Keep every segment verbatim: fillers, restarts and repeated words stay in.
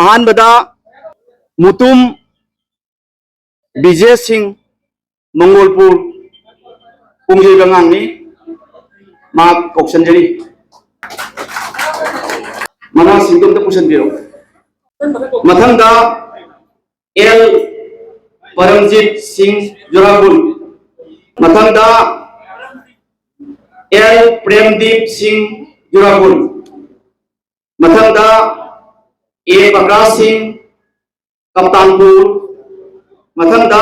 ꯑꯍꯥꯟꯕꯗ ꯃꯨꯇꯨꯝ ꯕꯤꯖꯦ ꯁꯤꯡ, ꯃꯪꯒꯣꯜꯄꯨꯔ, ꯄꯨꯡꯒꯤꯕ ꯑꯉꯥꯡꯅꯤ꯫ ꯃꯍꯥꯛ ꯀꯧꯁꯟꯖꯔꯤ꯫ ꯃꯅꯥꯁꯤꯡꯗꯣ ꯑꯝꯇ ꯄꯨꯁꯟꯕꯤꯔꯣ꯫ ꯃꯊꯪꯗ ꯑꯦꯜ ꯄꯔꯝꯖꯤꯠ ꯁꯤꯡ, ꯖꯨꯔꯥꯒꯨꯜ꯫ ꯃꯊꯪꯗ ꯑꯦꯜ ꯄ꯭ꯔꯦꯝꯗꯤꯞ ꯁꯤꯡ, ꯖꯨꯔꯥꯒꯨꯜ꯫ ꯃꯊꯪꯗ ꯑꯦ ꯄ꯭ꯔꯀꯥꯁ ꯁꯤꯡ, ꯀꯞꯇꯥꯟꯄꯨꯔ꯫ ꯃꯊꯪꯗ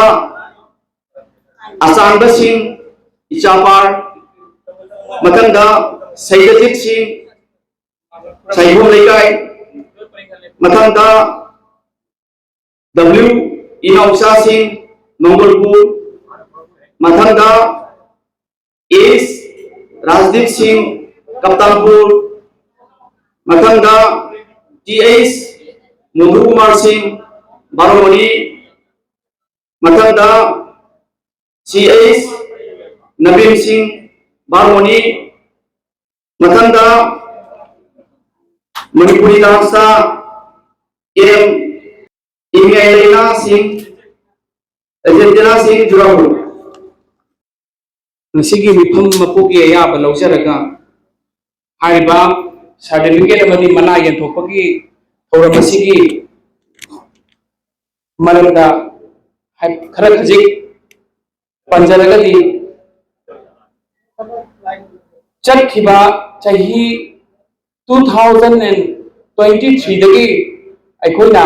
ꯑꯆꯥꯟꯕ ꯁꯤꯡ, ꯏꯆꯥꯄꯥꯔ꯫ ꯃꯊꯪꯗ ꯁꯩꯗꯖꯤꯠ ꯁꯤꯡ, ꯁꯩꯒꯣꯝ ꯂꯩꯀꯥꯏ꯫ ꯃꯊꯪꯗ ꯗꯕ꯭ꯂꯤꯎ ꯏꯅꯥꯎꯆꯥꯁꯤꯡ, ꯃꯪꯒꯣꯜꯄꯨꯔ꯫ ꯃꯊꯪꯗ ꯑꯦꯁ ꯔꯥꯖꯗꯤꯞ ꯁꯤꯡ, ꯀꯞꯇꯥꯟꯄꯨꯔ꯫ ꯃꯊꯪꯗ ꯇꯤ ꯑꯦꯁ ꯃꯣꯅꯨ ꯀꯨꯃꯥꯔ ꯁꯤꯡ, ꯕꯥꯔꯣꯃꯅꯤ꯫ ꯃꯊꯪꯗ ꯁꯤ ꯑꯦꯁ ꯅꯕꯤꯟ ꯁꯤꯡ, ꯕꯥꯔꯣꯃꯅꯤ꯫ ꯃꯊꯪꯗ ꯃꯅꯤꯄꯨꯔꯤ ꯗꯥꯟꯁꯇ ꯑꯦꯝ ꯏꯃꯦꯂꯤꯅꯥ ꯁꯤꯡ, ꯑꯦꯖꯦꯟꯇꯤꯅꯥ ꯁꯤꯡ, ꯖꯨꯔꯥꯒꯨꯜ꯫ ꯉꯁꯤꯒꯤ ꯃꯤꯐꯝ ꯃꯄꯨꯒꯤ ꯑꯌꯥꯕ ꯂꯧꯖꯔꯒ ꯍꯥꯏꯔꯤꯕ ꯁꯥꯔꯇꯤꯐꯤꯀꯦꯠ ꯑꯃꯗꯤ ꯃꯅꯥ ꯌꯦꯟꯊꯣꯛꯄꯒꯤ ꯊꯧꯔꯝ ꯑꯁꯤꯒꯤ ꯃꯔꯝꯗ ꯍꯥꯏ-, ꯈꯔ ꯈꯖꯤꯛ ꯄꯟꯖꯔꯒꯗꯤ, ꯆꯠꯈꯤꯕ ꯆꯍꯤ two thousand and twenty three ꯗꯒꯤ ꯑꯩꯈꯣꯏꯅ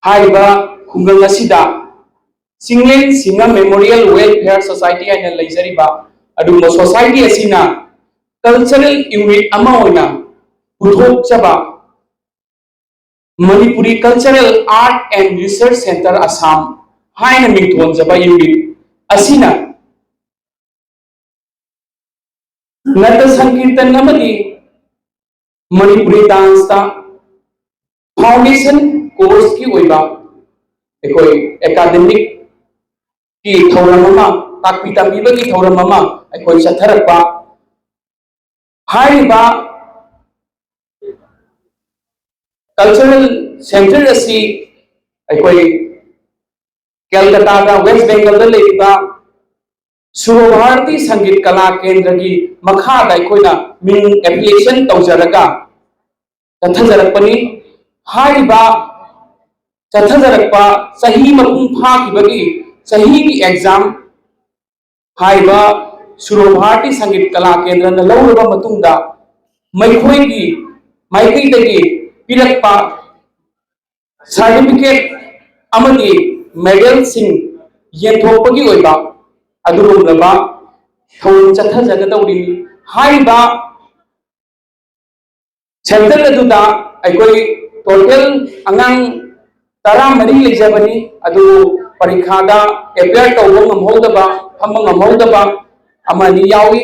ꯍꯥꯏꯔꯤꯕ ꯈꯨꯡꯒꯪ ꯑꯁꯤꯗ ꯆꯤꯡꯂꯦꯟ ꯁꯤꯡꯉꯝ ꯃꯦꯃꯣꯔꯤꯌꯦꯜ ꯋꯦꯜꯐꯤꯌꯔ ꯁꯣꯁꯥꯏꯇꯤ ꯍꯥꯏꯅ ꯂꯩꯖꯔꯤꯕ ꯑꯗꯨꯒꯨꯝꯕ ꯁꯣꯁꯥꯏꯇꯤ ꯑꯁꯤꯅ ꯀꯜꯆꯔꯦꯜ ꯌꯨꯅꯤꯠ ꯑꯃ ꯑꯣꯏꯅ ꯄꯨꯊꯣꯛꯆꯕ Manipuri cultural art and resource centre ꯑꯁꯥꯝ ꯍꯥꯏꯅ ꯃꯤꯡꯊꯣꯟꯖꯕ ꯌꯨꯅꯤꯠ ꯑꯁꯤꯅ ꯅꯠꯇ ꯁꯪꯀꯤꯔꯇꯟ ꯑꯃꯗꯤ ꯃꯅꯤꯄꯨꯔꯤ ꯗꯥꯟꯁꯇ ꯐꯥꯎꯟꯗꯦꯁꯟ ꯀꯣꯔꯁꯀꯤ ꯑꯣꯏꯕ ꯑꯩꯈꯣꯏ ꯑꯦꯀꯥꯗꯃꯤꯛꯀꯤ ꯊꯧꯔꯝ ꯑꯃ, ꯇꯥꯛꯄꯤ ꯇꯝꯕꯤꯕꯒꯤ ꯊꯧꯔꯝ ꯑꯃ ꯑꯩꯈꯣꯏ ꯆꯠꯊꯔꯛꯄ꯫ ꯍꯥꯏꯔꯤꯕ cultural centre ꯑꯁꯤ ꯑꯩꯈꯣꯏ ꯀꯦꯜꯀꯇꯥꯗ, ꯋꯦꯁ ꯕꯦꯡꯒꯜꯗ ꯂꯩꯔꯤꯕ ꯁꯨꯔꯚꯥꯔꯇꯤ ꯁꯪꯒꯤꯠ ꯀꯂꯥ ꯀꯦꯟꯗ꯭ꯔꯒꯤ ꯃꯈꯥꯗ ꯑꯩꯈꯣꯏꯅ ꯃꯤꯡ application ꯇꯧꯖꯔꯒ ꯆꯠꯊꯖꯔꯛꯄꯅꯤ꯫ ꯍꯥꯏꯔꯤꯕ ꯆꯠꯊꯖꯔꯛꯄ ꯆꯍꯤ ꯃꯄꯨꯡ ꯐꯥꯈꯤꯕꯒꯤ ꯆꯍꯤꯒꯤ exam ꯍꯥꯏꯔꯤꯕ ꯁꯨꯔꯚꯥꯔꯇꯤ ꯁꯪꯒꯤꯠ ꯀꯂꯥ ꯀꯦꯟꯗ꯭ꯔꯅ ꯂꯧꯔꯕ ꯃꯇꯨꯡꯗ, ꯃꯈꯣꯏꯒꯤ ꯃꯥꯏꯀꯩꯗꯒꯤ ꯄꯤꯔꯛꯄ certificate ꯑꯃꯗꯤ medalꯁꯤꯡ ꯌꯦꯟꯊꯣꯛꯄꯒꯤ ꯑꯣꯏꯕ ꯑꯗꯨꯒꯨꯝꯂꯕ ꯊꯧꯔꯝ ꯆꯠꯊꯖꯒꯗꯧꯔꯤꯅꯤ꯫ ꯍꯥꯏꯔꯤꯕ centre ꯑꯗꯨꯗ ꯑꯩꯈꯣꯏ total ꯑꯉꯥꯡ ꯇꯔꯥꯃꯔꯤ ꯂꯩꯖꯕꯅꯤ꯫ ꯑꯗꯨꯕꯨ ꯄꯔꯤꯈꯥꯗ appear ꯇꯧꯕ ꯉꯝꯍꯧꯗꯕ, ꯐꯝꯕ ꯉꯝꯍꯧꯗꯕ ꯑꯃ ꯑꯅꯤ ꯌꯥꯎꯏ꯫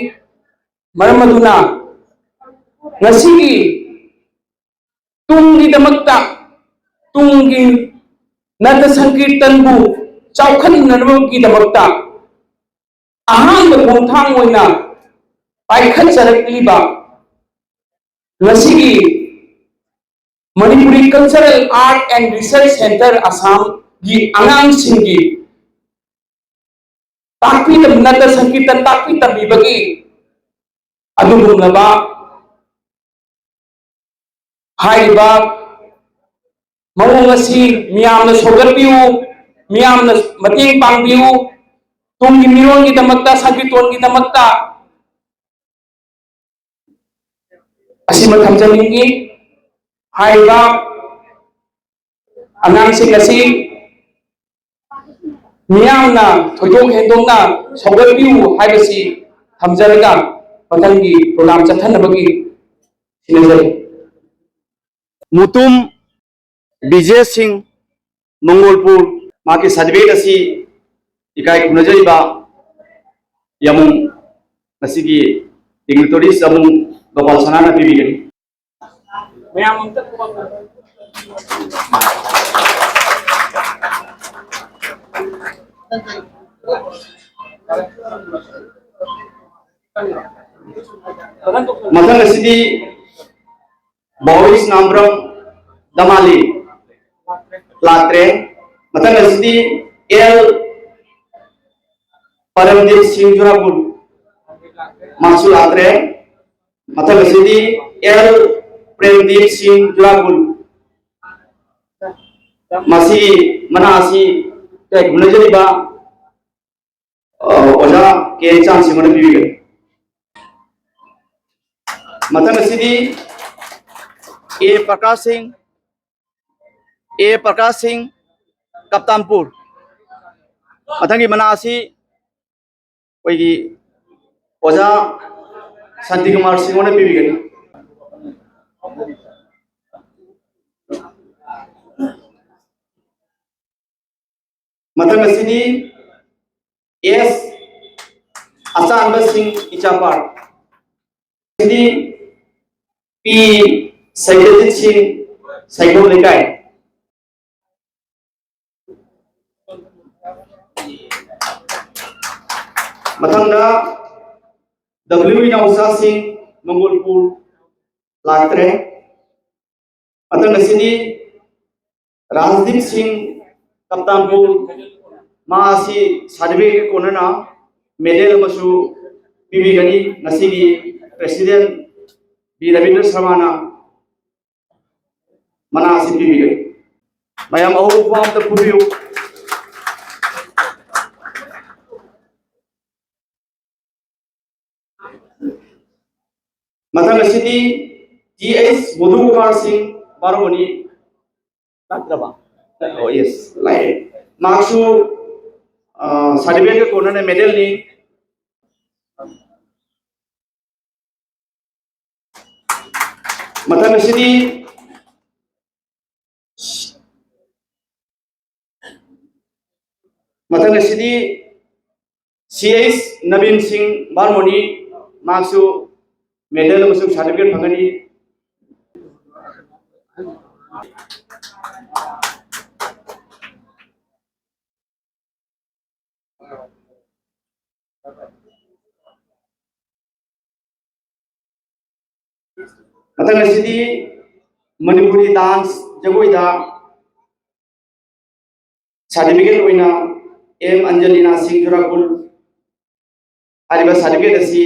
ꯃꯔꯝ ꯑꯗꯨꯅ ꯉꯁꯤꯒꯤ ꯇꯨꯡꯒꯤꯗꯃꯛꯇ, ꯇꯨꯡꯒꯤ ꯅꯠꯇ ꯁꯪꯀꯤꯔꯇꯟꯕꯨ ꯆꯥꯎꯈꯠꯅꯅꯕꯒꯤꯗꯃꯛꯇ ꯑꯍꯥꯟꯕ ꯈꯣꯡꯊꯥꯡ ꯑꯣꯏꯅ ꯄꯥꯏꯈꯠꯆꯔꯛꯂꯤꯕ ꯉꯁꯤꯒꯤ Manipuri Cultural Art and Research Centre ꯑꯁꯥꯝꯒꯤ ꯑꯉꯥꯡꯁꯤꯡꯒꯤ ꯇꯥꯛꯄꯤ ꯇꯝ-, ꯅꯠꯇ ꯁꯪꯀꯤꯔꯇꯟ ꯇꯥꯛꯄꯤ ꯇꯝꯕꯤꯕꯒꯤ ꯑꯗꯨꯒꯨꯝꯂꯕ ꯍꯥꯏꯔꯤꯕ ꯃꯑꯣꯡ ꯑꯁꯤ ꯃꯤꯌꯥꯝꯅ ꯁꯧꯒꯠꯄꯤꯌꯨ, ꯃꯤꯌꯥꯝꯅ ꯃꯇꯦꯡ ꯄꯥꯡꯕꯤꯌꯨ, ꯇꯨꯡꯒꯤ ꯃꯤꯔꯣꯜꯒꯤꯗꯃꯛꯇ, ꯁꯪꯀꯤꯔꯇꯟꯒꯤꯗꯃꯛꯇ ꯑꯁꯤꯃ ꯊꯝꯖꯅꯤꯡꯏ꯫ ꯍꯥꯏꯔꯤꯕ ꯑꯉꯥꯡꯁꯤꯡ ꯑꯁꯤ ꯃꯤꯌꯥꯝꯅ ꯊꯣꯏꯗꯣꯛ ꯍꯦꯟꯗꯣꯛꯅ ꯁꯧꯒꯠꯄꯤꯌꯨ ꯍꯥꯏꯕꯁꯤ ꯊꯝꯖꯔꯒ ꯃꯊꯪꯒꯤ program ꯆꯠꯊꯅꯕꯒꯤ ꯁꯤꯟꯅꯖꯔꯤ꯫ ꯃꯨꯇꯨꯝ ꯕꯤꯖꯦ ꯁꯤꯡ, ꯃꯪꯒꯣꯜꯄꯨꯔ꯫ ꯃꯍꯥꯛꯀꯤ certificate ꯑꯁꯤ ꯏꯀꯥꯏ ꯈꯨꯝꯅꯖꯔꯤꯕ ꯌꯥꯃꯨꯡ, ꯉꯁꯤꯒꯤ dignitaries ꯌꯥꯃꯨꯡ ꯒꯣꯄꯥꯜ ꯁꯅꯥꯅ ꯄꯤꯕꯤꯒꯅꯤ꯫ ꯃꯌꯥꯝ ꯑꯝꯇ ꯊꯣꯛꯂꯛꯑꯣ꯫ ꯃꯊꯪ ꯑꯁꯤꯗꯤ ꯕꯣꯔꯤꯁ ꯅꯥꯝꯕ꯭ꯔꯝ, ꯗꯃꯥꯂꯤ, ꯂꯥꯛꯇ꯭ꯔꯦ꯫ ꯃꯊꯪ ꯑꯁꯤꯗꯤ ꯑꯦꯜ ꯄꯔꯝꯗꯤꯞ ꯁꯤꯡ ꯖꯨꯔꯥꯕꯨꯜ, ꯃꯥꯁꯨ ꯂꯥꯛꯇ꯭ꯔꯦ꯫ ꯃꯊꯪ ꯑꯁꯤꯗꯤ ꯑꯦꯜ ꯄ꯭ꯔꯦꯝꯗꯤꯞ ꯁꯤꯡ ꯖꯨꯔꯥꯕꯨꯜ, ꯃꯁꯤꯒꯤ ꯃꯅꯥ ꯑꯁꯤ ꯀꯨꯝꯅꯖꯔꯤꯕ ꯑ, ꯑꯣꯖꯥ ꯀꯦ ꯆꯥꯟꯁꯤꯡꯍꯣꯏꯅ ꯄꯤꯕꯤꯒꯅꯤ꯫ ꯃꯊꯪ ꯑꯁꯤꯗꯤ ꯑꯦ ꯄ꯭ꯔꯀꯥꯁ ꯁꯤꯡ, ꯑꯦ ꯄ꯭ꯔꯀꯥꯁ ꯁꯤꯡ, ꯀꯞꯇꯥꯟꯄꯨꯔ꯫ ꯃꯊꯪꯒꯤ ꯃꯅꯥ ꯑꯁꯤ ꯑꯩꯈꯣꯏꯒꯤ ꯑꯣꯖꯥ ꯁꯥꯟꯇꯤꯀꯨꯃꯥꯔ ꯁꯤꯡꯍꯣꯏꯅ ꯄꯤꯕꯤꯒꯅꯤ꯫ ꯃꯊꯪ ꯑꯁꯤꯗꯤ ꯑꯦꯁ ꯑꯆꯥꯟꯕ ꯁꯤꯡ, ꯏꯆꯥꯄꯥꯔ꯫ ꯑꯁꯤꯗꯤ ꯄꯤ ꯁꯩꯗꯖꯤꯠ ꯁꯤꯡ, ꯁꯩꯒꯣꯝ ꯂꯩꯀꯥꯏ꯫ ꯃꯊꯪꯗ ꯗꯕ꯭ꯂꯤꯎ ꯏꯅꯥꯎꯆꯥꯁꯤꯡ, ꯃꯪꯒꯣꯜꯄꯨꯔ, ꯂꯥꯛꯇ꯭ꯔꯦ꯫ ꯃꯊꯪ ꯑꯁꯤꯗꯤ ꯔꯥꯖꯗꯤꯞ ꯁꯤꯡ, ꯀꯞꯇꯥꯟꯄꯨꯔ꯫ ꯃꯥ ꯑꯁꯤ ꯁꯥꯔꯇꯤꯐꯤꯀꯦꯠꯀ ꯀꯣꯟꯅꯅ ꯃꯦꯗꯜ ꯑꯃꯁꯨ ꯄꯤꯕꯤꯒꯅꯤ꯫ ꯉꯁꯤꯒꯤ ꯄ꯭ꯔꯦꯁꯤꯗꯦꯟ ꯕꯤ ꯔꯕꯤꯟꯗ꯭ꯔ ꯁꯔꯃꯅ ꯃꯅꯥ ꯑꯁꯤ ꯄꯤꯕꯤꯒꯅꯤ꯫ ꯃꯌꯥꯝ ꯑꯍꯧꯕ ꯈꯨꯕꯥꯛ ꯑꯝꯇ ꯈꯨꯕꯤꯌꯨ꯫ ꯃꯊꯪ ꯑꯁꯤꯗꯤ ꯇꯤ ꯑꯩꯆ ꯃꯣꯗꯨ ꯀꯨꯃꯥꯔ ꯁꯤꯡ, ꯕꯥꯔꯣꯃꯅꯤ꯫ ꯂꯥꯛꯇ꯭ꯔꯕ? ꯑꯣ, ꯌꯦꯁ, ꯂꯥꯛꯑꯦ꯫ ꯃꯍꯥꯛꯁꯨ, ꯑ, ꯁꯥꯔꯇꯤꯐꯤꯀꯦꯠꯀ ꯀꯣꯟꯅꯅ ꯃꯦꯗꯜꯅꯤ꯫ ꯃꯊꯪ ꯑꯁꯤꯗꯤ ꯃꯊꯪ ꯑꯁꯤꯗꯤ ꯁꯤ ꯑꯩꯆ ꯅꯕꯤꯟ ꯁꯤꯡ, ꯕꯥꯔꯃꯣꯅꯤ꯫ ꯃꯍꯥꯛꯁꯨ ꯃꯦꯗꯜ ꯑꯃꯁꯨꯡ ꯁꯥꯔꯇꯤꯐꯤꯀꯦꯠ ꯐꯪꯒꯅꯤ꯫ ꯃꯊꯪ ꯑꯁꯤꯗꯤ ꯃꯅꯤꯄꯨꯔꯤ ꯗꯥꯟꯁ ꯖꯒꯣꯏꯗ ꯁꯥꯔꯇꯤꯐꯤꯀꯦꯠ ꯑꯣꯏꯅ ꯑꯦꯝ ꯑꯟꯖꯂꯤꯅꯥ ꯁꯤꯡ ꯖꯨꯔꯥꯀꯨꯜ ꯍꯥꯏꯔꯤꯕ ꯁꯥꯔꯇꯤꯐꯤꯀꯦꯠ ꯑꯁꯤ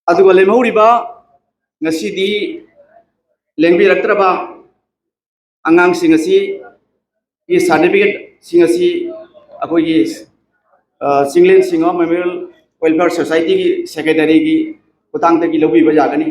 ꯑꯗꯨꯒ ꯂꯦꯝꯍꯧꯔꯤꯕ ꯉꯁꯤꯗꯤ ꯂꯦꯡꯕꯤꯔꯛꯇ꯭ꯔꯕ ꯑꯉꯥꯡꯁꯤꯡ ꯑꯁꯤ ꯒꯤ ꯁꯥꯔꯇꯤꯐꯤꯀꯦꯠꯁꯤꯡ ꯑꯁꯤ ꯑꯩꯈꯣꯏꯒꯤ, ꯑ, ꯆꯤꯡꯂꯦꯟ ꯁꯤꯡꯉꯣ ꯃꯦꯃꯣꯔꯤꯌꯦꯜ ꯋꯦꯜꯐꯤꯌꯔ ꯁꯣꯁꯥꯏꯇꯤꯒꯤ ꯁꯦꯀ꯭ꯔꯦꯇꯔꯤꯒꯤ ꯈꯨꯠꯊꯥꯡꯗꯒꯤ ꯂꯧꯕꯤꯕ ꯌꯥꯒꯅꯤ꯫